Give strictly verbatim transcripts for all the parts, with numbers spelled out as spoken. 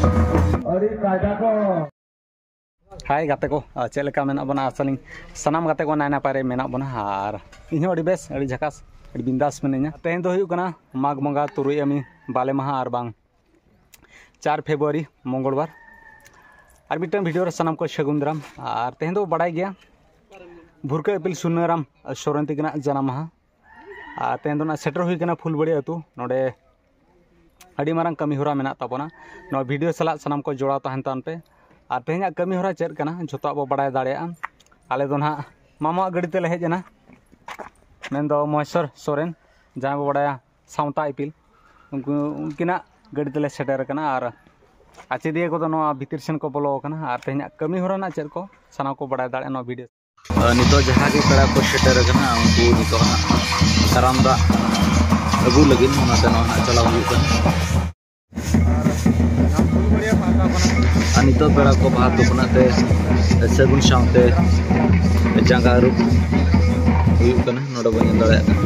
ᱟᱹᱰᱤ ᱠᱟᱭᱫᱟ ᱠᱚ᱾ ᱦᱟᱭ ᱜᱟᱛᱮ ᱠᱚ, ᱟᱨ ᱪᱮᱫ ᱞᱮᱠᱟ ᱢᱮᱱᱟᱜ ᱵᱚᱱᱟ? ᱟᱥᱟᱞᱤᱧ ᱥᱟᱱᱟᱢ ᱜᱟᱛᱮ ᱠᱚ ᱱᱟᱭ ᱱᱟᱯᱟᱭ ᱨᱮ ᱢᱮᱱᱟᱜ ᱵᱚᱱᱟ, ᱟᱨ ᱤᱧ ᱦᱚᱸ ᱟᱹᱰᱤ ᱵᱮᱥ, ᱟᱹᱰᱤ ᱡᱷᱟᱠᱟᱥ, ᱟᱹᱰᱤ ᱵᱤᱱᱫᱟᱥ ᱢᱤᱱᱟᱹᱧᱟ᱾ ᱛᱮᱦᱮᱧ ᱫᱚ ᱦᱩᱭᱩᱜ ᱠᱟᱱᱟ ᱢᱟᱜᱽ ᱵᱚᱸᱜᱟ ᱛᱩᱨᱩᱭ ᱟᱹᱢᱤ ᱵᱟᱞᱮ ᱢᱟᱦᱟ, ᱟᱨ ᱵᱟᱝ ᱪᱟᱨ ᱯᱷᱮᱵᱽᱨᱩᱣᱟᱨᱤ ᱢᱚᱝᱜᱚᱞᱵᱟᱨ᱾ ᱟᱨ ᱢᱤᱫᱴᱟᱝ ᱵᱷᱤᱰᱤᱭᱳ ᱨᱮ ᱥᱟᱱᱟᱢ ᱠᱚ ᱥᱟᱹᱜᱩᱱ ᱫᱟᱨᱟᱢ᱾ ᱟᱨ ᱛᱮᱦᱮᱧ ᱫᱚ ᱵᱟᱲᱟᱭ ᱜᱮᱭᱟ, ᱵᱷᱩᱨᱠᱟᱹ ᱤᱯᱤᱞ ᱥᱩᱱᱟᱹᱨᱟᱢ ᱥᱚᱨᱮᱱ ᱛᱤᱠᱤᱱᱟᱜ ᱡᱟᱱᱟᱢ ᱢᱟᱦᱟ᱾ ᱟᱨ ᱛᱮᱦᱮᱧ ᱫᱚ ᱱᱟᱜ ᱥᱮᱴᱮᱨ ᱦᱩᱭ ᱠᱟᱱᱟ ᱯᱷᱩᱞᱵᱟᱲᱤ ᱟᱹᱛᱩ᱾ ᱱᱚᱰᱮ ᱟᱹᱰᱤ ᱢᱟᱨᱟᱝ ᱠᱟᱹᱢᱤ ᱦᱚᱨᱟ ᱢᱮᱱᱟᱜ ᱛᱟᱵᱚᱱᱟ᱾ ᱱᱚᱣᱟ ᱵᱷᱤᱰᱤᱭᱳ ᱥᱟᱞᱟᱜ ᱥᱟᱱᱟᱢ ᱠᱚ ᱡᱚᱲᱟᱣ ᱛᱟᱦᱮᱱ ᱛᱟᱵᱚᱱ ᱯᱮ᱾ ᱟᱨ ᱛᱮᱦᱮᱧᱟᱜ ᱠᱟᱹᱢᱤ ᱦᱚᱨᱟ ᱪᱮᱫ ᱠᱟᱱᱟ, ᱡᱷᱚᱛᱚᱣᱟᱜ ᱵᱚ ᱵᱟᱲᱟᱭ ᱫᱟᱲᱮᱭᱟᱜᱼᱟ᱾ ᱟᱞᱮ ᱫᱚ ᱱᱟᱦᱟᱜ ᱢᱟᱢᱟᱣᱟᱜ ᱜᱟᱹᱰᱤ ᱛᱮᱞᱮ ᱦᱮᱡ ᱮᱱᱟ, ᱢᱮᱱᱫᱚ ᱢᱚᱦᱮᱥᱚᱨ ᱥᱚᱨᱮᱱ, ᱡᱟᱦᱟᱸᱭ ᱵᱚ ᱵᱟᱲᱟᱭᱟ ᱥᱟᱶᱛᱟ ᱤᱯᱤᱞ, ᱩᱱᱠᱩ, ᱩᱱᱠᱤᱱᱟᱜ ᱜᱟᱹᱰᱤ ᱛᱮᱞᱮ ᱥᱮᱴᱮᱨ ᱟᱠᱟᱱᱟ᱾ ᱟᱨ ᱟᱪᱮᱫᱤᱭᱟᱹ ᱠᱚᱫᱚ ᱱᱚᱣᱟ ᱵᱷᱤᱛᱤᱨ ᱥᱮᱱ ᱠᱚ ᱵᱚᱞᱚ ᱟᱠᱟᱱᱟ᱾ ᱟᱨ ᱛᱮᱦᱮᱧᱟᱜ ᱠᱟᱹᱢᱤ ᱦᱚᱨᱟ ᱨᱮᱱᱟᱜ ᱪᱮᱫ ᱠᱚ, ᱥᱟᱱᱟᱢ ᱠᱚ ᱵᱟᱲᱟᱭ ᱫᱟᱲᱮᱭᱟᱜᱼᱟ ᱱᱚᱣᱟ ᱵᱷᱤᱰᱤᱭᱳ᱾ ᱟᱨ ᱱᱤᱛᱚᱜ ᱡᱟᱦᱟᱸ ᱜᱮ ᱯᱮᱲᱟ ᱠᱚ ᱥᱮᱴᱮᱨ ᱟᱠᱟᱱᱟ, ᱩᱱᱠᱩ ᱱᱤᱛᱚᱜ ᱦᱟᱸᱜ ᱫᱟᱨᱟᱢ ᱫᱟᱜ ᱟᱹᱜᱩ ᱞᱟᱹᱜᱤᱫ ᱚᱱᱟᱛᱮ ᱱᱚᱣᱟ ᱦᱟᱸᱜ ᱪᱟᱞᱟᱣ ᱦᱩᱭᱩᱜ ᱠᱟᱱᱟ᱾ ᱟᱨ ᱱᱤᱛᱚᱜ ᱯᱮᱲᱟ ᱠᱚ ᱵᱟᱦᱟ ᱛᱩᱯᱩᱱᱟᱜ ᱛᱮ ᱥᱟᱹᱜᱩᱱ ᱥᱟᱶᱛᱮ ᱡᱟᱸᱜᱟ ᱟᱹᱨᱩᱵ ᱦᱩᱭᱩᱜ ᱠᱟᱱᱟ, ᱱᱚᱰᱮ ᱵᱚᱱ ᱧᱮᱞ ᱫᱟᱲᱮᱭᱟᱜ ᱠᱟᱱᱟ᱾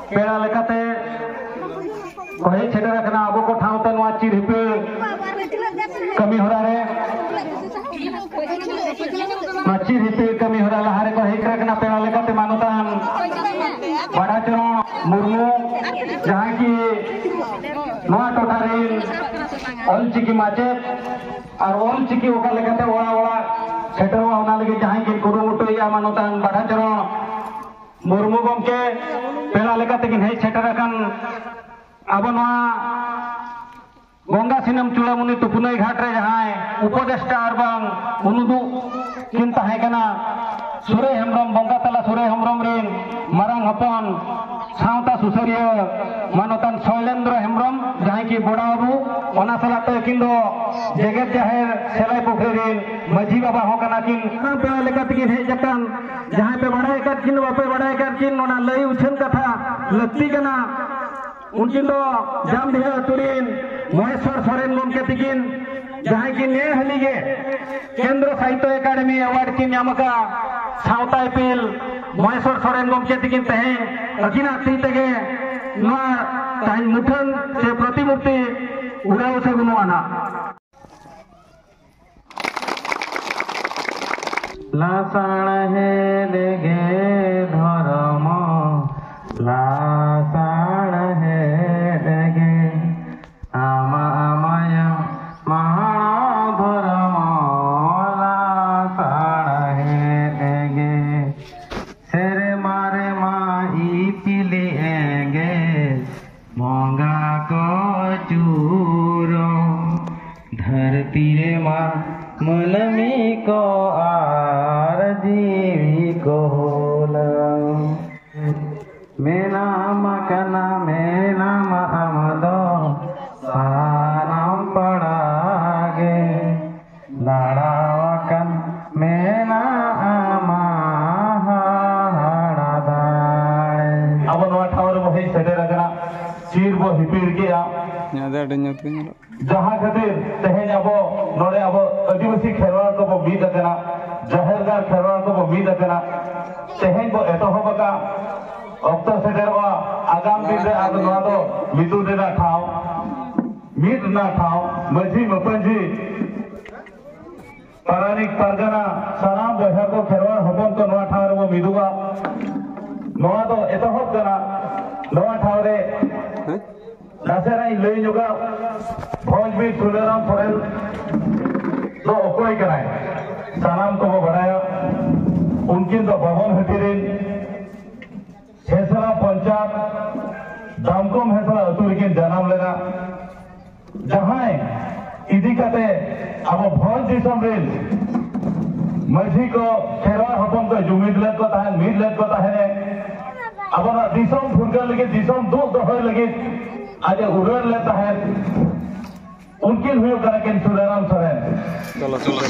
ᱯᱮᱲᱟ ᱞᱮᱠᱟᱛᱮ ᱠᱚ ᱦᱮᱡ ᱥᱮᱴᱮᱨ ᱟᱠᱟᱱᱟ ᱟᱵᱚ ᱠᱚ ᱴᱷᱟᱶ ᱛᱮ ᱱᱚᱣᱟ ᱪᱤᱨ ᱦᱤᱯᱤᱲ ᱠᱟᱹᱢᱤ ᱦᱚᱨᱟ ᱨᱮ᱾ ᱱᱚᱣᱟ ᱪᱤᱨ ᱦᱤᱯᱤᱲ ᱠᱟᱹᱢᱤ ᱦᱚᱨᱟ ᱞᱟᱦᱟ ᱨᱮᱠᱚ ᱦᱮᱡ ᱟᱠᱟᱱᱟ ᱯᱮᱲᱟ ᱞᱮᱠᱟᱛᱮ ᱢᱟᱱᱚᱛᱟᱱ ᱵᱟᱰᱷᱟᱪᱚᱨᱚᱬ ᱢᱩᱨᱢᱩ, ᱡᱟᱦᱟᱸᱭ ᱠᱤ ᱱᱚᱣᱟ ᱴᱚᱴᱷᱟ ᱨᱮᱱ ᱚᱞᱪᱤᱠᱤ ᱢᱟᱪᱮᱫ ᱟᱨ ᱚᱞᱪᱤᱠᱤ ᱚᱠᱟ ᱞᱮᱠᱟᱛᱮ ᱚᱲᱟᱜ ᱚᱲᱟᱜ ᱥᱮᱴᱮᱨᱚᱜᱼᱟ, ᱚᱱᱟ ᱞᱟᱹᱜᱤᱫ ᱡᱟᱦᱟᱸᱭ ᱠᱤᱱ ᱠᱩᱨᱩᱢᱩᱴᱩᱭᱮᱫᱼᱟ ᱢᱟᱱᱚᱛᱟᱱ ᱵᱟᱰᱷᱟᱪᱚᱨᱚᱬ ᱢᱩᱨᱢᱩ ᱜᱚᱢᱠᱮ, ᱯᱮᱲᱟ ᱞᱮᱠᱟᱛᱮ ᱠᱤᱱ ᱦᱮᱡ ᱥᱮᱴᱮᱨ ᱟᱠᱟᱱ ᱟᱵᱚ ᱱᱚᱣᱟ ᱜᱚᱝᱜᱟ ᱥᱤᱱᱟᱹᱢ ᱪᱩᱲᱟᱢᱩᱱᱤ ᱛᱩᱯᱩᱱᱟᱹᱭ ᱜᱷᱟᱴ ᱨᱮ ᱡᱟᱦᱟᱸᱭ ᱩᱯᱚᱫᱮᱥᱴᱟ ᱟᱨ ᱵᱟᱝ ᱩᱱᱩᱫᱩᱜ ᱠᱤᱱ ᱛᱟᱦᱮᱸ ᱠᱟᱱᱟ, ᱥᱩᱨᱟᱹᱭ ᱦᱮᱢᱵᱨᱚᱢ, ᱵᱚᱸᱜᱟ ᱛᱟᱞᱟ ᱥᱩᱨᱟᱹᱭ ᱦᱮᱢᱵᱨᱚᱢ ᱨᱤᱱ ᱢᱟᱨᱟᱝ ᱦᱚᱯᱚᱱ ᱥᱟᱶᱛᱟ ᱥᱩᱥᱟᱹᱨᱤᱭᱟᱹ ᱢᱟᱱᱚᱛᱟᱱ ᱥᱚᱭᱞᱮᱱᱫᱨᱚ ᱦᱮᱢᱵᱨᱚᱢ, ᱡᱟᱦᱟᱸᱭ ᱠᱤ ᱵᱚᱰᱟ ᱵᱟᱹᱵᱩ, ᱚᱱᱟ ᱥᱟᱞᱟᱜ ᱛᱮ ᱟᱹᱠᱤᱱ ᱫᱚ ᱡᱮᱜᱮᱛ ᱡᱟᱦᱮᱨ ᱥᱮᱞᱟᱭ ᱯᱩᱠᱷᱨᱤ ᱨᱤᱱ ᱢᱟᱹᱡᱷᱤ ᱵᱟᱵᱟ ᱦᱚᱸ ᱠᱟᱱᱟ ᱠᱤᱱ᱾ ᱯᱮᱲᱟ ᱞᱮᱠᱟ ᱛᱮᱠᱤᱱ ᱦᱮᱡ ᱟᱠᱟᱱ, ᱡᱟᱦᱟᱸᱭ ᱯᱮ ᱵᱟᱲᱟᱭ ᱟᱠᱟᱫ ᱠᱤᱱ, ᱵᱟᱯᱮ ᱵᱟᱲᱟᱭ ᱟᱠᱟᱫ ᱠᱤᱱ, ᱚᱱᱟ ᱞᱟᱹᱭ ᱩᱪᱷᱟᱹᱱ ᱠᱟᱛᱷᱟ ᱞᱟᱹᱠᱛᱤ ᱠᱟᱱᱟ᱾ ᱩᱱᱠᱤᱱ ᱫᱚ ᱡᱟᱢᱰᱤᱦᱟᱹ ᱟᱹᱛᱩ ᱨᱤᱱ ᱢᱚᱦᱮᱥᱣᱚᱨ ᱥᱚᱨᱮᱱ ᱜᱚᱢᱠᱮ ᱛᱤᱠᱤᱱ, ᱡᱟᱦᱟᱸᱭ ᱠᱤᱱ ᱱᱮ ᱦᱟᱹᱞᱤ ᱜᱮ ᱠᱮᱱᱫᱨᱚ ᱥᱟᱦᱤᱛᱛᱚ ᱮᱠᱟᱰᱮᱢᱤ ᱮᱣᱟᱨᱰ ᱠᱤᱱ ᱧᱟᱢ ᱟᱠᱟᱫ ᱥᱟᱶᱛᱟ ᱤᱯᱤᱞ ᱢᱚᱦᱮᱥᱣᱚᱨ ᱥᱚᱨᱮᱱ ᱜᱚᱢᱠᱮ ᱛᱤᱠᱤᱱ ᱛᱮᱦᱮᱧ ᱟᱹᱠᱤᱱᱟᱜ ᱛᱤ ᱛᱮᱜᱮ ᱱᱚᱣᱟ ᱛᱮᱦᱮᱧ ᱢᱩᱴᱷᱟᱹᱱ ᱥᱮ ᱯᱨᱚᱛᱤᱢᱩᱨᱛᱤ ᱩᱰᱟᱹᱣ ᱥᱟᱹᱜᱩᱱᱚᱜᱼᱟ ᱱᱟᱜ᱾ ᱞᱟᱥᱟᱬᱦᱮᱫ ᱜᱮ ᱫᱷᱚᱨᱚᱢ, ᱞᱟᱥᱟᱬᱦᱮᱫ ᱜᱮ ᱟᱢᱟᱜ ᱢᱟᱭᱟ ᱢᱟᱦᱟᱲᱟ ᱫᱷᱚᱨᱚᱢ, ᱞᱟᱥᱟᱬᱦᱮᱫ ᱜᱮ ᱥᱮᱨᱢᱟ ᱨᱮᱢᱟ ᱤᱯᱤᱞ ᱮᱸᱜᱮᱞ ᱵᱚᱸᱜᱟ ᱠᱚ ᱟᱹᱪᱩᱨᱚᱜ, ᱫᱷᱟᱹᱨᱛᱤ ᱨᱮᱢᱟ ᱢᱟᱹᱱᱢᱤ ᱠᱚ ᱟᱨ ᱡᱤᱣᱤ ᱠᱚ ᱦᱩᱞᱟᱹᱝ᱾ ᱢᱮᱱᱟᱢ ᱠᱟᱱᱟ, ᱢᱮᱱᱟᱢ ᱟᱢ ᱫᱚ ᱥᱟᱱᱟᱢ ᱯᱟᱲᱟ ᱜᱮ ᱫᱟᱬᱟᱣᱟᱠᱟᱱ ᱢᱮᱱᱟᱜ ᱟᱢᱟ ᱦᱟᱦᱟᱲᱟ ᱫᱟᱲᱮ᱾ ᱟᱵᱚ ᱱᱚᱣᱟ ᱴᱷᱟᱶ ᱨᱮᱵᱚ ᱦᱮᱡ ᱥᱮᱴᱮᱨ ᱟᱠᱟᱱᱟ, ᱪᱤᱨ ᱵᱚ ᱦᱤᱯᱤᱲ ᱠᱮᱜᱼᱟ᱾ ᱧᱮᱞ ᱫᱚ ᱟᱹᱰᱤ ᱧᱩᱛ ᱜᱮ ᱧᱮᱞᱚᱜ᱾ ᱡᱟᱦᱟᱸ ᱠᱷᱟᱹᱛᱤᱨ ᱛᱮᱦᱮᱧ ᱟᱵᱚ ᱱᱚᱰᱮ ᱟᱵᱚ ᱟᱹᱫᱤᱵᱟᱹᱥᱤ ᱠᱷᱮᱨᱣᱟᱲ ᱠᱚᱵᱚ ᱢᱤᱫ ᱟᱠᱟᱱᱟ, ᱡᱟᱦᱮᱨ ᱜᱟᱲ ᱠᱷᱮᱨᱣᱟᱲ ᱠᱚᱵᱚ ᱢᱤᱫ ᱟᱠᱟᱱᱟ, ᱛᱮᱦᱮᱧ ᱵᱚ ᱮᱛᱚᱦᱚᱵ ᱟᱠᱟᱫ, ᱚᱠᱛᱚ ᱥᱮᱴᱮᱨᱚᱜᱼᱟ ᱟᱜᱟᱢ ᱫᱤᱱ ᱨᱮ ᱟᱫᱚ ᱱᱚᱣᱟ ᱫᱚ ᱢᱤᱫᱩᱱ ᱨᱮᱱᱟᱜ ᱴᱷᱟᱶ, ᱢᱤᱫ ᱨᱮᱱᱟᱜ ᱴᱷᱟᱶ, ᱢᱟᱹᱡᱷᱤ ᱢᱟᱹᱯᱟᱹᱡᱷᱤ, ᱯᱟᱨᱟᱱᱤᱠ ᱯᱟᱨᱜᱟᱱᱟ, ᱥᱟᱱᱟᱢ ᱵᱚᱭᱦᱟ ᱠᱚ, ᱠᱷᱮᱨᱣᱟᱲ ᱦᱚᱯᱚᱱ ᱠᱚ ᱱᱚᱣᱟ ᱴᱷᱟᱶ ᱨᱮᱵᱚ ᱢᱤᱫᱚᱜᱼᱟ᱾ ᱱᱚᱣᱟ ᱫᱚ ᱮᱛᱚᱦᱚᱵ ᱠᱟᱱᱟ᱾ ᱱᱚᱣᱟ ᱴᱷᱟᱶ ᱨᱮ ᱱᱟᱥᱮᱱᱟᱜ ᱤᱧ ᱞᱟᱹᱭ ᱧᱚᱜᱟ, ᱵᱷᱚᱸᱡᱽ ᱵᱤᱨ ᱥᱩᱱᱟᱹᱨᱟᱢ ᱥᱚᱨᱮᱱ ᱫᱚ ᱚᱠᱚᱭ ᱠᱟᱱᱟᱭ? ᱥᱟᱱᱟᱢ ᱠᱚᱵᱚ ᱵᱟᱲᱟᱭᱟ᱾ ᱩᱱᱠᱤᱱ ᱫᱚ ᱵᱟᱵᱚᱱ ᱦᱟᱹᱴᱤᱧ ᱨᱮᱱ ᱦᱮᱸᱥᱞᱟ ᱯᱚᱧᱪᱟᱭᱮᱛ ᱫᱟᱢᱠᱚᱢ ᱦᱮᱸᱥᱞᱟ ᱟᱹᱛᱩ ᱨᱮᱠᱤᱱ ᱡᱟᱱᱟᱢ ᱞᱮᱱᱟ᱾ ᱡᱟᱦᱟᱸᱭ ᱤᱫᱤ ᱠᱟᱛᱮ ᱟᱵᱚ ᱵᱷᱚᱸᱡᱽ ᱫᱤᱥᱚᱢ ᱨᱮᱱ ᱢᱟᱹᱡᱷᱤ ᱠᱚ, ᱠᱷᱮᱨᱣᱟᱲ ᱦᱚᱯᱚᱱ ᱠᱚ ᱡᱩᱢᱤᱫ ᱞᱮᱫ ᱠᱚ ᱛᱟᱦᱮᱸᱫ, ᱢᱤᱫ ᱞᱮᱫ ᱠᱚ ᱛᱟᱦᱮᱸᱫ, ᱟᱵᱚᱱᱟᱜ ᱫᱤᱥᱚᱢ ᱯᱷᱩᱨᱜᱟᱹᱞ ᱞᱟᱹᱜᱤᱫ, ᱫᱤᱥᱚᱢ ᱫᱩᱜ ᱫᱚᱦᱚᱭ ᱞᱟᱹᱜᱤᱫ ᱟᱡ ᱮ ᱩᱨᱟᱹᱲ ᱞᱮᱫ ᱛᱟᱦᱮᱸᱫ, ᱩᱱᱠᱤᱱ ᱦᱩᱭᱩᱜ ᱠᱟᱱᱟ ᱠᱤᱱ ᱥᱩᱱᱟᱨᱟᱢ ᱥᱚᱨᱮᱱ᱾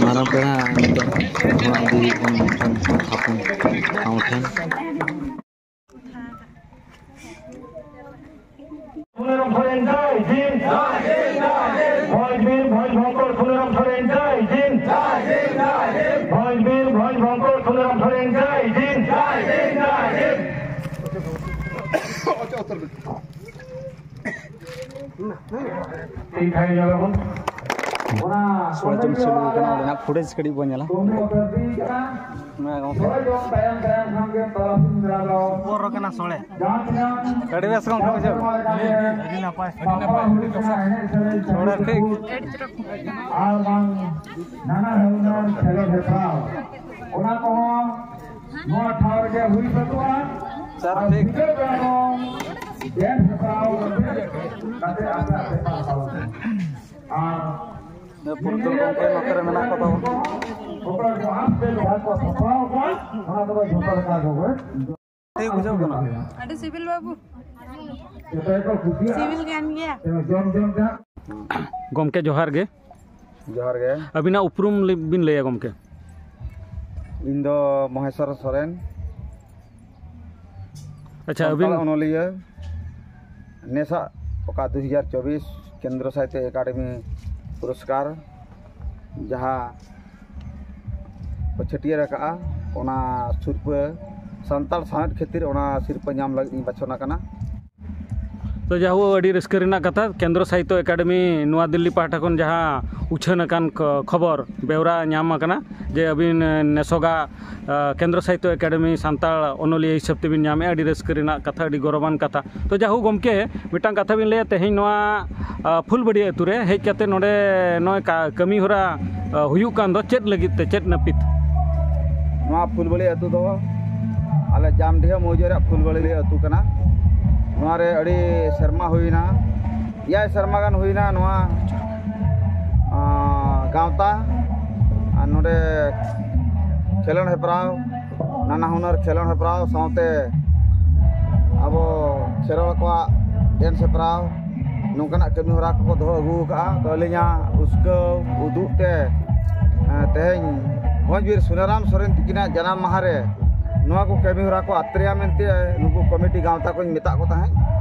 ᱢᱟᱨᱟᱝ ᱯᱮᱲᱟ ᱱᱤᱛᱚᱜ ᱚᱲᱟᱜ ᱤᱫᱤ ᱦᱩᱭᱩᱜ ᱠᱟᱱᱟ ᱢᱤᱫᱴᱟᱝ ᱦᱚᱯᱚᱱ ᱴᱷᱟᱶ ᱴᱷᱮᱱ᱾ ᱥᱩᱱᱟᱨᱟᱢ ᱥᱚᱨᱮᱱ ᱡᱟᱭ ᱡᱤᱱ᱾ ᱵᱷᱚᱸᱡᱽ ᱵᱤᱨ ᱵᱷᱚᱸᱡᱽ ᱵᱷᱚᱸᱠᱚᱲ ᱥᱩᱱᱟᱨᱟᱢ ᱥᱚᱨᱮᱱ ᱡᱟᱭ ᱡᱤᱱ᱾ ᱵᱷᱚᱸᱡᱽ ᱵᱤᱨ ᱵᱷᱚᱸᱡᱽ ᱵᱷᱚᱸᱠᱚᱲ ᱥᱩᱱᱟᱨᱟᱢ ᱥᱚᱨᱮᱱ ᱡᱟᱭ ᱡᱤᱱ᱾ ᱴᱷᱤᱠ ᱜᱮᱭᱟ, ᱧᱮᱞᱟᱵᱚᱱ᱾ ᱚᱱᱟ ᱥᱚᱨᱮᱱ ᱪᱚᱱᱫᱨᱚ ᱥᱤᱝ ᱠᱟᱱᱟ, ᱚᱸᱰᱮᱱᱟᱜ footage ᱠᱟᱹᱴᱤᱡ ᱵᱚᱱ ᱧᱮᱞᱟ᱾ ᱚᱱᱟ ᱜᱚᱢᱠᱮ᱾ ᱯᱚᱨ ᱠᱟᱱᱟ ᱥᱚᱲᱮ᱾ ᱟᱹᱰᱤ ᱵᱮᱥ ᱜᱚᱢᱠᱮ ᱵᱩᱡᱷᱟᱹᱣ᱾ ᱟᱹᱰᱤ ᱱᱟᱯᱟᱭ᱾ ᱥᱚᱲᱮ ᱴᱷᱤᱠ᱾ ᱟᱨ ᱵᱟᱝ ᱱᱟᱱᱟ ᱦᱩᱱᱟᱹᱨ ᱠᱷᱮᱞᱳᱰ ᱦᱮᱯᱨᱟᱣ, ᱚᱱᱟ ᱠᱚᱦᱚᱸ ᱱᱚᱣᱟ ᱴᱷᱟᱶ ᱨᱮᱜᱮ ᱦᱩᱭ ᱥᱟᱹᱛᱚᱜᱼᱟ᱾ ᱥᱟᱨ, ᱟᱨ ᱴᱷᱤᱠ᱾ ᱥᱤᱸᱜᱟᱹᱲ ᱵᱮᱲᱟ ᱫᱚ ᱰᱮᱱᱥ ᱦᱮᱯᱨᱟᱣ ᱠᱟᱛᱮ ᱟᱯᱮ ᱟᱯᱮ ᱯᱟᱲᱦᱟᱣ ᱯᱮ᱾ ᱟᱨ ᱯᱩᱨᱩᱫᱷᱩᱞ ᱜᱚᱢᱠᱮ ᱱᱚᱛᱮ ᱨᱮ ᱢᱮᱱᱟᱜ ᱠᱚ ᱛᱟᱵᱚᱱᱟ᱾ ᱚᱠᱚᱭ ᱠᱚ ᱦᱟᱛ ᱯᱮ ᱡᱟᱦᱟᱸ ᱠᱚ ᱥᱟᱯᱲᱟᱣ ᱠᱚᱣᱟ, ᱚᱱᱟ ᱠᱚᱫᱚ ᱡᱷᱚᱛᱚ ᱞᱮᱠᱟ ᱜᱮ᱾ ᱴᱷᱤᱠ ᱵᱩᱡᱷᱟᱹᱣ ᱠᱟᱱᱟ᱾ ᱟᱹᱰᱤ ᱥᱤᱵᱤᱞ ᱵᱟᱹᱵᱩ᱾ ᱡᱚᱛᱚ ᱜᱮᱠᱚ ᱠᱩᱥᱤᱭᱟᱜᱼᱟ᱾ ᱥᱤᱵᱤᱞ ᱠᱟᱱ ᱜᱮᱭᱟ᱾ ᱡᱚᱢ ᱡᱚᱢ ᱛᱮ ᱦᱟᱸᱜ᱾ ᱜᱚᱢᱠᱮ ᱡᱚᱦᱟᱨ ᱜᱮ᱾ ᱡᱚᱦᱟᱨ ᱜᱮ᱾ ᱟᱹᱵᱤᱱᱟᱜ ᱩᱯᱨᱩᱢ ᱞᱟᱹᱭ ᱵᱤᱱ ᱞᱟᱹᱭᱟ ᱜᱚᱢᱠᱮ᱾ ᱤᱧ ᱫᱚ ᱢᱚᱦᱮᱥᱣᱚᱨ ᱥᱚᱨᱮᱱ᱾ ᱟᱪᱪᱷᱟ, ᱥᱟᱱᱛᱟᱲ ᱟᱹᱵᱤᱱ ᱚᱱᱚᱞᱤᱭᱟᱹ᱾ ᱱᱮᱥᱟᱜ ᱚᱠᱟ ᱫᱩ ᱦᱟᱡᱟᱨ ᱪᱚᱵᱵᱤᱥ ᱠᱮᱱᱫᱨᱚ ᱥᱟᱦᱤᱛᱛᱚ ᱮᱠᱟᱰᱮᱢᱤ ᱯᱩᱨᱚᱥᱠᱟᱨ, ᱡᱟᱦᱟᱸ ᱠᱚ ᱪᱷᱟᱹᱴᱭᱟᱹᱨ ᱟᱠᱟᱫᱼᱟ, ᱚᱱᱟ ᱥᱤᱨᱯᱟᱹ ᱥᱟᱱᱛᱟᱲ ᱥᱟᱶᱦᱮᱫ ᱠᱷᱟᱹᱛᱤᱨ ᱚᱱᱟ ᱥᱤᱨᱯᱟᱹ ᱧᱟᱢ ᱞᱟᱹᱜᱤᱫ ᱤᱧ ᱵᱟᱪᱷᱚᱱ ᱟᱠᱟᱱᱟ᱾ ᱛᱚ, ᱡᱟᱦᱳ, ᱟᱹᱰᱤ ᱨᱟᱹᱥᱠᱟᱹ ᱨᱮᱱᱟᱜ ᱠᱟᱛᱷᱟ, ᱠᱮᱱᱫᱨᱚ ᱥᱟᱦᱤᱛᱛᱚ ᱮᱠᱟᱰᱮᱢᱤ ᱱᱚᱣᱟ ᱫᱤᱞᱞᱤ ᱯᱟᱦᱴᱟ ᱠᱷᱚᱱ ᱡᱟᱦᱟᱸ ᱩᱪᱷᱟᱹᱱ ᱟᱠᱟᱱ ᱠᱷᱚ-, ᱠᱷᱚᱵᱚᱨ ᱵᱮᱣᱨᱟ ᱧᱟᱢ ᱟᱠᱟᱱᱟ ᱡᱮ ᱟᱹᱵᱤᱱ, ᱮ, ᱱᱮᱥᱚᱜᱟ, ᱮ, ᱠᱮᱱᱫᱨᱚ ᱥᱟᱦᱤᱛᱛᱚ ᱮᱠᱟᱰᱮᱢᱤ ᱥᱟᱱᱛᱟᱲ ᱚᱱᱚᱞᱤᱭᱟᱹ ᱦᱤᱥᱟᱹᱵ ᱛᱮᱵᱤᱱ ᱧᱟᱢᱮᱫᱼᱟ, ᱟᱹᱰᱤ ᱨᱟᱹᱥᱠᱟᱹ ᱨᱮᱱᱟᱜ ᱠᱟᱛᱷᱟ, ᱟᱹᱰᱤ ᱜᱚᱨᱚᱵᱟᱱ ᱠᱟᱛᱷᱟ᱾ ᱛᱚ, ᱡᱟᱦᱳ, ᱜᱚᱢᱠᱮ, ᱢᱤᱫᱴᱟᱝ ᱠᱟᱛᱷᱟ ᱵᱤᱱ ᱞᱟᱹᱭᱟ, ᱛᱮᱦᱮᱧ ᱱᱚᱣᱟ, ᱟ, ᱯᱷᱩᱞᱵᱟᱹᱲᱤᱭᱟᱹ ᱟᱹᱛᱩ ᱨᱮ ᱦᱮᱡ ᱠᱟᱛᱮ ᱱᱚᱰᱮ ᱱᱚᱜᱼᱚᱭ ᱠᱟ-, ᱠᱟᱹᱢᱤ ᱦᱚᱨᱟ, ᱟ, ᱦᱩᱭᱩᱜ ᱠᱟᱱ ᱫᱚ ᱪᱮᱫ ᱞᱟᱹᱜᱤᱫ ᱛᱮ, ᱪᱮᱫ ᱱᱟᱹᱯᱤᱛ? ᱱᱚᱣᱟ ᱯᱷᱩᱞᱵᱟᱹᱲᱤᱭᱟᱹ ᱟᱹᱛᱩ ᱫᱚ ᱟᱞᱮ ᱡᱟᱢᱰᱤᱦᱟᱹ ᱢᱳᱣᱡᱟ ᱨᱮᱭᱟᱜ ᱯᱷᱩᱞᱵᱟᱹᱲᱤᱭᱟᱹ ᱟᱹᱛᱩ ᱠᱟᱱᱟ᱾ ᱱᱚᱣᱟ ᱨᱮ ᱟᱹᱰᱤ ᱥᱮᱨᱢᱟ ᱦᱩᱭᱱᱟ, ᱮᱭᱟᱭ ᱥᱮᱨᱢᱟ ᱜᱟᱱ ᱦᱩᱭᱱᱟ ᱱᱚᱣᱟ, ᱟᱸ, ᱜᱟᱶᱛᱟ ᱟᱨ ᱱᱚᱰᱮ ᱠᱷᱮᱞᱳᱰ ᱦᱮᱯᱨᱟᱣ, ᱱᱟᱱᱟ ᱦᱩᱱᱟᱹᱨ ᱠᱷᱮᱞᱳᱰ ᱦᱮᱯᱨᱟᱣ ᱥᱟᱶᱛᱮ ᱟᱵᱚ ᱠᱷᱮᱨᱣᱟᱲ ᱠᱚᱣᱟᱜ ᱮᱱᱮᱡ ᱦᱮᱯᱨᱟᱣ, ᱱᱚᱝᱠᱟᱱᱟᱜ ᱠᱟᱹᱢᱤ ᱦᱚᱨᱟ ᱠᱚᱠᱚ ᱫᱚᱦᱚ ᱟᱹᱜᱩ ᱟᱠᱟᱫᱼᱟ᱾ ᱛᱚ, ᱟᱹᱞᱤᱧᱟᱜ ᱩᱥᱠᱟᱹᱣ ᱩᱫᱩᱜ ᱛᱮ, ᱮᱸ, ᱛᱮᱦᱮᱧ ᱵᱷᱚᱸᱡᱽ ᱵᱤᱨ ᱥᱩᱱᱟᱨᱟᱢ ᱥᱚᱨᱮᱱ ᱛᱤᱠᱤᱱᱟᱜ ᱡᱟᱱᱟᱢ ᱢᱟᱦᱟ ᱨᱮ ᱱᱚᱣᱟ ᱠᱚ ᱠᱟᱹᱢᱤ ᱦᱚᱨᱟ ᱠᱚ ᱟᱛᱨᱮᱭᱟ ᱢᱮᱱᱛᱮ ᱱᱩᱠᱩ ᱠᱚᱢᱤᱴᱤ ᱜᱟᱶᱛᱟ ᱠᱚᱧ ᱢᱮᱛᱟᱜ ᱠᱚ ᱛᱟᱦᱮᱸᱫ᱾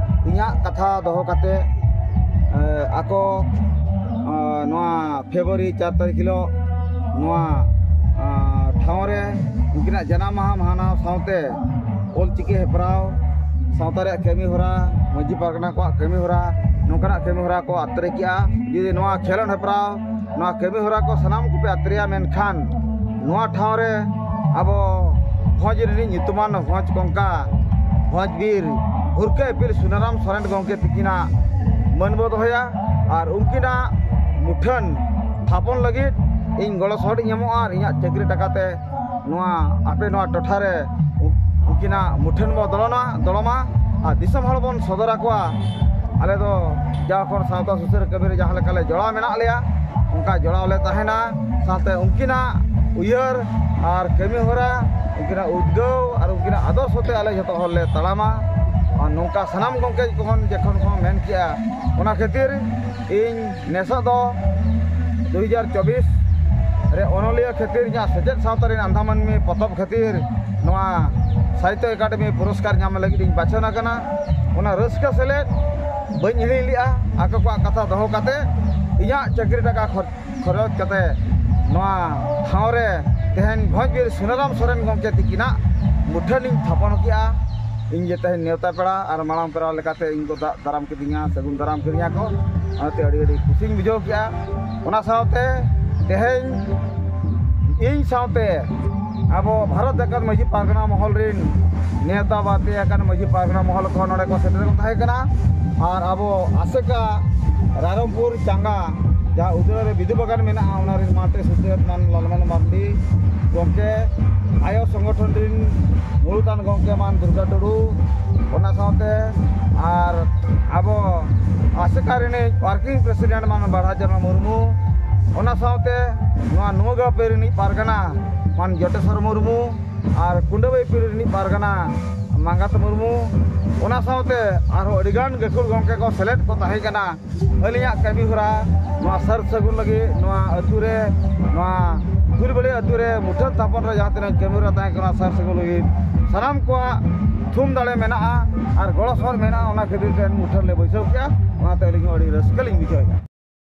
ᱤᱧᱟᱹᱜ ᱠᱟᱛᱷᱟ ᱫᱚᱦᱚ ᱠᱟᱛᱮ, ᱮᱸ, ᱟᱠᱚ, ᱮᱸ, ᱱᱚᱣᱟ ᱯᱷᱮᱵᱽᱨᱩᱣᱟᱨᱤ ᱪᱟᱨ ᱛᱟᱹᱨᱤᱠᱷ ᱦᱤᱞᱳᱜ ᱱᱚᱣᱟ, ᱟᱸ, ᱴᱷᱟᱶ ᱨᱮ ᱩᱱᱠᱤᱱᱟᱜ ᱡᱟᱱᱟᱢ ᱢᱟᱦᱟ ᱢᱟᱦᱱᱟᱣ ᱥᱟᱶᱛᱮ ᱚᱞᱪᱤᱠᱤ ᱦᱮᱯᱨᱟᱣ, ᱥᱟᱶᱛᱟ ᱨᱮᱭᱟᱜ ᱠᱟᱹᱢᱤ ᱦᱚᱨᱟ, ᱢᱟᱹᱡᱷᱤ ᱯᱟᱨᱜᱟᱱᱟ ᱠᱚᱣᱟᱜ ᱠᱟᱹᱢᱤ ᱦᱚᱨᱟ, ᱱᱚᱝᱠᱟᱱᱟᱜ ᱠᱟᱹᱢᱤ ᱦᱚᱨᱟ ᱠᱚ ᱟᱛᱨᱮ ᱠᱮᱜᱼᱟ᱾ ᱡᱩᱫᱤ ᱱᱚᱣᱟ ᱠᱷᱮᱞᱳᱰ ᱦᱮᱯᱨᱟᱣ, ᱱᱚᱣᱟ ᱠᱟᱹᱢᱤ ᱦᱚᱨᱟ ᱠᱚ ᱥᱟᱱᱟᱢ ᱠᱚᱯᱮ ᱟᱛᱨᱮᱭᱟ, ᱢᱮᱱᱠᱷᱟᱱ ᱱᱚᱣᱟ ᱴᱷᱟᱶ ᱨᱮ ᱟᱵᱚ ᱵᱷᱚᱸᱡᱽ ᱨᱤᱱᱤᱡ ᱧᱩᱛᱩᱢᱟᱱ ᱵᱷᱚᱸᱡᱽ ᱠᱚᱝᱠᱟ, ᱵᱷᱚᱸᱡᱽ ᱵᱤᱨ ᱦᱩᱨᱠᱟᱹ ᱤᱯᱤᱞ ᱥᱩᱱᱟᱨᱟᱢ ᱥᱚᱨᱮᱱ ᱜᱚᱢᱠᱮ ᱛᱤᱠᱤᱱᱟᱜ ᱢᱟᱹᱱ ᱵᱚ ᱫᱚᱦᱚᱭᱟ᱾ ᱟᱨ ᱩᱱᱠᱤᱱᱟᱜ ᱢᱩᱴᱷᱟᱹᱱ ᱛᱷᱟᱯᱚᱱ ᱞᱟᱹᱜᱤᱫ ᱤᱧ ᱜᱚᱲᱚ ᱥᱚᱦᱚᱫ ᱤᱧ ᱮᱢᱚᱜᱼᱟ ᱟᱨ ᱤᱧᱟᱹᱜ ᱪᱟᱹᱠᱨᱤ ᱴᱟᱠᱟᱛᱮ ᱱᱚᱣᱟ ᱟᱯᱮ ᱱᱚᱣᱟ ᱴᱚᱴᱷᱟ ᱨᱮ ᱩ-, ᱩᱱᱠᱤᱱᱟᱜ ᱢᱩᱴᱷᱟᱹᱱ ᱵᱚ ᱫᱚᱲᱚᱱᱟ, ᱫᱚᱲᱚᱢᱟ ᱟᱨ ᱫᱤᱥᱚᱢ ᱦᱚᱲ ᱵᱚᱱ ᱥᱚᱫᱚᱨ ᱟᱠᱚᱣᱟ᱾ ᱟᱞᱮ ᱫᱚ ᱡᱟᱣ ᱠᱷᱚᱱ ᱥᱟᱶᱛᱟ ᱥᱩᱥᱟᱹᱨ ᱠᱟᱹᱢᱤ ᱨᱮ ᱡᱟᱦᱟᱸ ᱞᱮᱠᱟ ᱞᱮ ᱡᱚᱲᱟᱣ ᱢᱮᱱᱟᱜ ᱞᱮᱭᱟ, ᱚᱱᱠᱟ ᱡᱚᱲᱟᱣ ᱞᱮ ᱛᱟᱦᱮᱱᱟ᱾ ᱥᱟᱶᱛᱮ ᱩᱱᱠᱤᱱᱟᱜ ᱩᱭᱦᱟᱹᱨ ᱟᱨ ᱠᱟᱹᱢᱤ ᱦᱚᱨᱟ, ᱩᱱᱠᱤᱱᱟᱜ ᱩᱫᱽᱜᱟᱹᱣ ᱟᱨ ᱩᱱᱠᱤᱱᱟᱜ ᱟᱫᱚᱨᱥᱚ ᱛᱮ ᱟᱞᱮ ᱡᱚᱛᱚ ᱦᱚᱲ ᱞᱮ ᱛᱟᱲᱟᱢᱟ᱾ ᱟᱨ ᱱᱚᱝᱠᱟ ᱥᱟᱱᱟᱢ ᱜᱚᱢᱠᱮ ᱠᱚ ᱠᱷᱚᱱ ᱡᱚᱠᱷᱚᱱ ᱠᱚ ᱢᱮᱱ ᱠᱮᱜᱼᱟ, ᱚᱱᱟ ᱠᱷᱟᱹᱛᱤᱨ ᱤᱧ ᱱᱮᱥᱚᱜ ᱫᱚ ᱫᱩ ᱦᱟᱡᱟᱨ ᱪᱚᱵᱵᱤᱥ ᱨᱮ ᱚᱱᱚᱞᱤᱭᱟᱹ ᱠᱷᱟᱹᱛᱤᱨ ᱤᱧᱟᱹᱜ ᱥᱮᱪᱮᱫ ᱥᱟᱶᱛᱟ ᱨᱮᱱ ᱟᱱᱫᱷᱟ ᱢᱟᱹᱱᱢᱤ ᱯᱚᱛᱚᱵ ᱠᱷᱟᱹᱛᱤᱨ ᱱᱚᱣᱟ ᱥᱟᱦᱤᱛᱛᱚ ᱮᱠᱟᱰᱮᱢᱤ ᱯᱩᱨᱚᱥᱠᱟᱨ ᱧᱟᱢ ᱞᱟᱹᱜᱤᱫ ᱤᱧ ᱵᱟᱪᱷᱚᱱ ᱟᱠᱟᱱᱟ᱾ ᱚᱱᱟ ᱨᱟᱹᱥᱠᱟᱹ ᱥᱮᱞᱮᱫ ᱵᱟᱹᱧ ᱦᱤᱲᱤᱧ ᱞᱮᱜᱼᱟ᱾ ᱟᱠᱚ ᱠᱚᱣᱟᱜ ᱠᱟᱛᱷᱟ ᱫᱚᱦᱚ ᱠᱟᱛᱮ ᱤᱧᱟᱹᱜ ᱪᱟᱹᱠᱨᱤ ᱴᱟᱠᱟ ᱠᱷᱚᱨ-, ᱠᱷᱚᱨᱚᱪ ᱠᱟᱛᱮ ᱱᱚᱣᱟ ᱴᱷᱟᱶ ᱨᱮ ᱛᱮᱦᱮᱧ ᱵᱷᱚᱸᱡᱽ ᱵᱤᱨ ᱥᱩᱱᱟᱨᱟᱢ ᱥᱚᱨᱮᱱ ᱜᱚᱢᱠᱮ ᱛᱤᱠᱤᱱᱟᱜ ᱢᱩᱴᱷᱟᱹᱱ ᱤᱧ ᱛᱷᱟᱯᱚᱱ ᱠᱮᱜᱼᱟ᱾ ᱤᱧ ᱡᱮ ᱛᱮᱦᱮᱧ ᱱᱮᱣᱛᱟ ᱯᱮᱲᱟ ᱟᱨ ᱢᱟᱲᱟᱝ ᱯᱮᱲᱟ ᱞᱮᱠᱟᱛᱮ ᱤᱧ ᱠᱚ ᱫᱟᱜ ᱫᱟᱨᱟᱢ ᱠᱤᱫᱤᱧᱟ, ᱥᱟᱹᱜᱩᱱ ᱫᱟᱨᱟᱢ ᱠᱤᱫᱤᱧᱟ ᱠᱚ, ᱚᱱᱟᱛᱮ ᱟᱹᱰᱤ ᱟᱹᱰᱤ ᱠᱩᱥᱤᱧ ᱵᱩᱡᱷᱟᱹᱣ ᱠᱮᱜᱼᱟ᱾ ᱚᱱᱟ ᱥᱟᱶᱛᱮ ᱛᱮᱦᱮᱧ ᱤᱧ ᱥᱟᱶᱛᱮ ᱟᱵᱚ ᱵᱷᱟᱨᱚᱛ ᱡᱟᱠᱟᱛ ᱢᱟᱹᱡᱷᱤ ᱯᱟᱨᱜᱟᱱᱟ ᱢᱚᱦᱚᱞ ᱨᱤᱱ ᱱᱮᱣᱛᱟ ᱵᱟᱨᱛᱮ ᱟᱠᱟᱱ ᱢᱟᱹᱡᱷᱤ ᱯᱟᱨᱜᱟᱱᱟ ᱢᱚᱦᱚᱞ ᱠᱚ ᱱᱚᱰᱮ ᱠᱚ ᱥᱮᱴᱮᱨ ᱠᱚ ᱛᱟᱦᱮᱸ ᱠᱟᱱᱟ᱾ ᱟᱨ ᱟᱵᱚ ᱟᱥᱮᱠᱟ ᱨᱟᱭᱨᱚᱝᱯᱩᱨ ᱪᱟᱸᱜᱟ, ᱡᱟᱦᱟᱸ ᱩᱫᱟᱹᱨ ᱨᱮ ᱵᱤᱫᱩ ᱵᱟᱜᱟᱱ ᱢᱮᱱᱟᱜᱼᱟ, ᱚᱱᱟ ᱨᱤᱱ ᱢᱟᱱᱛᱮ ᱥᱩᱛᱨᱮᱛ ᱢᱟᱱ ᱞᱟᱞᱢᱚᱱ ᱢᱟᱨᱰᱤ ᱜᱚᱢᱠᱮ, ᱟᱭᱳ ᱥᱚᱝᱜᱚᱴᱷᱚᱱ ᱨᱤᱱ ᱢᱩᱬᱩᱛᱟᱱ ᱜᱚᱢᱠᱮ ᱢᱟᱱ ᱫᱩᱨᱜᱟ ᱴᱩᱰᱩ, ᱚᱱᱟ ᱥᱟᱶᱛᱮ ᱟᱨ ᱟᱵᱚ ᱟᱥᱮᱠᱟ ᱨᱤᱱᱤᱡ ᱣᱟᱨᱠᱤᱝ ᱯᱨᱮᱥᱤᱰᱮᱱᱴ ᱢᱟᱱ ᱵᱟᱲᱦᱟ ᱪᱟᱸᱫ ᱢᱩᱨᱢᱩ, ᱚᱱᱟ ᱥᱟᱶᱛᱮ ᱱᱚᱣᱟ ᱱᱚᱣᱜᱟᱯᱮ ᱨᱤᱱᱤᱡ ᱯᱟᱨᱜᱟᱱᱟ ᱢᱟᱱ ᱡᱚᱴᱮᱥᱚᱨ ᱢᱩᱨᱢᱩ, ᱟᱨ ᱠᱩᱰᱟᱹᱵᱟᱹᱭᱯᱤ ᱨᱤᱱᱤᱡ ᱯᱟᱨᱜᱟᱱᱟ ᱢᱟᱸᱜᱟᱛ ᱢᱩᱨᱢᱩ, ᱚᱱᱟ ᱥᱟᱶᱛᱮ ᱟᱨᱦᱚᱸ ᱟᱹᱰᱤᱜᱟᱱ ᱜᱟᱹᱠᱷᱩᱲ ᱜᱚᱢᱠᱮ ᱠᱚ ᱥᱮᱞᱮᱫ ᱠᱚ ᱛᱟᱦᱮᱸ ᱠᱟᱱᱟ᱾ ᱟᱹᱞᱤᱧᱟᱜ ᱠᱟᱹᱢᱤ ᱦᱚᱨᱟ ᱱᱚᱣᱟ ᱥᱟᱨ ᱥᱟᱹᱜᱩᱱ ᱞᱟᱹᱜᱤᱫ, ᱱᱚᱣᱟ ᱟᱹᱛᱩ ᱨᱮ, ᱱᱚᱣᱟ ᱯᱷᱩᱞᱵᱟᱹᱲᱤ ᱟᱹᱛᱩ ᱨᱮ ᱢᱩᱴᱷᱟᱹᱱ ᱛᱷᱟᱯᱚᱱ ᱨᱮ ᱡᱟᱦᱟᱸ ᱛᱤᱱᱟᱹᱜ ᱠᱟᱹᱢᱤ ᱦᱚᱨᱟ ᱛᱟᱦᱮᱸ ᱠᱟᱱᱟ, ᱥᱟᱨ ᱥᱟᱹᱜᱩᱱ ᱞᱟᱹᱜᱤᱫ ᱥᱟᱱᱟᱢ ᱠᱚᱣᱟᱜ ᱛᱷᱩᱢ ᱫᱟᱲᱮ ᱢᱮᱱᱟᱜᱼᱟ ᱟᱨ ᱜᱚᱲᱚ ᱥᱚᱦᱚᱫ ᱢᱮᱱᱟᱜᱼᱟ᱾ ᱚᱱᱟ ᱠᱷᱟᱹᱛᱤᱨ ᱛᱮ ᱢᱩᱴᱷᱟᱹᱱ ᱞᱮ ᱵᱟᱹᱭᱥᱟᱹᱣ ᱠᱮᱜᱼᱟ᱾ ᱚᱱᱟᱛᱮ ᱟᱹᱞᱤᱧ ᱦᱚᱸ ᱟᱹᱰᱤ ᱨᱟᱹᱥᱠᱟᱹ ᱞᱤᱧ ᱵᱩᱡᱷᱟᱹᱣᱮᱫᱼᱟ᱾